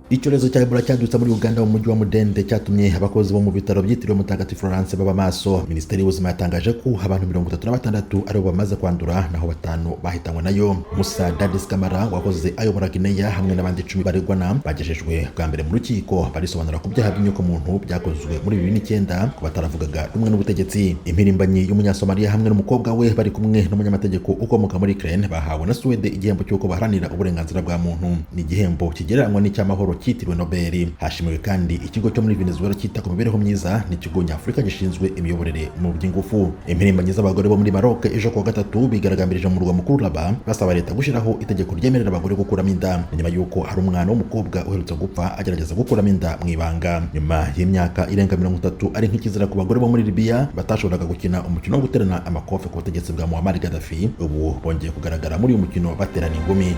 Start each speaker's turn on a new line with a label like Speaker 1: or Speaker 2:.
Speaker 1: Icyorezo cya Ebola cyadutse muri Uganda mu mujyi wa Mudende cyatumye abakozi bo mu bitaro byitiriwe Mutagatifu Florence baba maso. Minisiteri y'Ubuzima yatangaje ko abantu 36 aribo bamaze kwandura, naho batanu bahitanywe nayo. Musa Dadis Kamara wahoze ayobora Guinea hamwe n'abandi 10 baregwana bagejejwe bwa mbere mu rukiko, barisobanura ku byaha by'inyokomuntu byakozwe muri 2009 ku bataravugaga rumwe n'ubutegetsi. Impirimbanyi y'Umunyasomaliya hamwe n'umukobwa we bari kumwe n'umunyamategeko ukomoka muri Ukraine bahawe na Suwede igihembo cy'uko baharanira uburenganzira bwa muntu. Ni igihembo kigereranywa n'icy'amahoro cyitiriwe Nobel. Hashimiwe kandi ikigo cyo muri Venezuela cyita ku mibereho myiza n'ikigo nyafurika gishinzwe imiyoborere mu by'ingufu. Impirimbanyi z'abagore bo muri Maroc ejo kuwa gatatu bigaragambirije mu murwa mukuru Rabat, basaba leta gushyiraho itegeko ryemerera abagore gukuramo inda. Ni nyuma y'uko hari umwana w'umukobwa uherutse gupfa agerageza gukuramo inda mu ibanga. Nyuma y'imyaka irenga 30 ari nk'ikizira ku bagore bo muri Libya batashoboraga gukina umukino wo guterana amakofe ku butegetsi bwa Muammar Gaddafi, ubu bongeye kugaragara muri uyu mukino baterana ingumi.